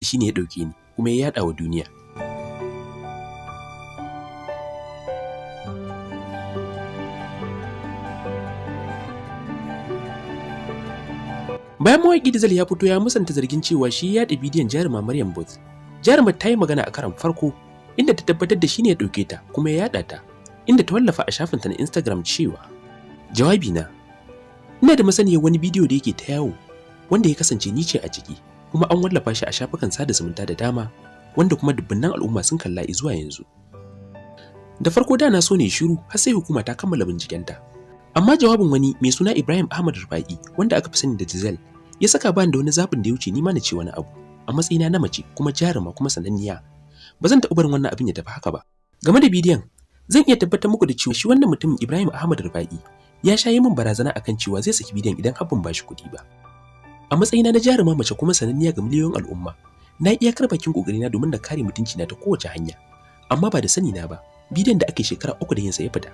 shi ne ya ɗauke ni kuma ya yaɗa wa duniya. Bayan mawaƙi Dizal ya fito ya musanta zargin cewa shi ya yaɗa bidiyon jaruma Maryam Booth. Jarumar ta yi magana a karon farko inda ta tabbatar da shi ne ya ɗauke ta kuma ya yaɗa ta, inda ta wallafa a shafinta na Instagram cewa: "Jawabi na, ina da masaniyar wani bidiyo da yake ta yawo wanda ya kasance ni ce a ciki, kuma an wallafa shi a shafukan sada zumunta da dama, wanda kuma dubunnan al'umma sun kalla zuwa yanzu. Da farko da na so ne shiru har sai hukuma ta kammala bincikenta. Amma jawabin wani mai suna Ibrahim Ahmad Rufa'i, wanda aka fi sani da Dizel, ya saka bani da wani zaɓin da ya wuce ni ma na ce wani abu a matsayina na mace kuma jaruma kuma sananniya. Ba zan taɓa barin wannan abin ya tafi haka ba. Game da bidiyon, zan iya tabbatar muku da cewa shi wannan mutumin Ibrahim Ahmad Rufa'i ya sha yi min barazana akan cewa zai saki bidiyon idan har ban bashi kuɗi ba. A matsayina na jaruma mace kuma sananniya ga miliyoyin al'umma, na iyakar bakin kokarina domin na kare mutuncina ta kowace hanya. Amma ba da sani na ba, bidiyon da ake shekara 3 da yinsa ya fita.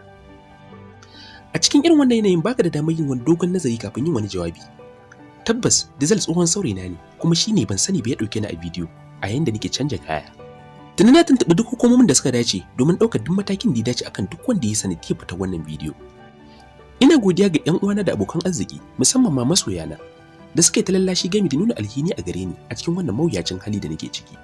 A cikin irin wannan yanayin, baka da damar yin wani dogon nazari kafin yin wani jawabi. Tabbas Dizel tsohon saurayina ne, kuma shi ne ban sani ba ya ɗauke ni a bidiyo a yayin da nake canja kaya. Tuni na tuntuɓi duk hukumomin da suka dace domin ɗaukar duk matakin da ya dace akan duk wanda ya sanadiyar fitar wannan bidiyo. Ina godiya ga 'yan uwana da abokan arziki, musamman ma masoyana, da suka yi ta lallashi gami da nuna alhini a gare ni a cikin wannan mawuyacin hali da nake ciki."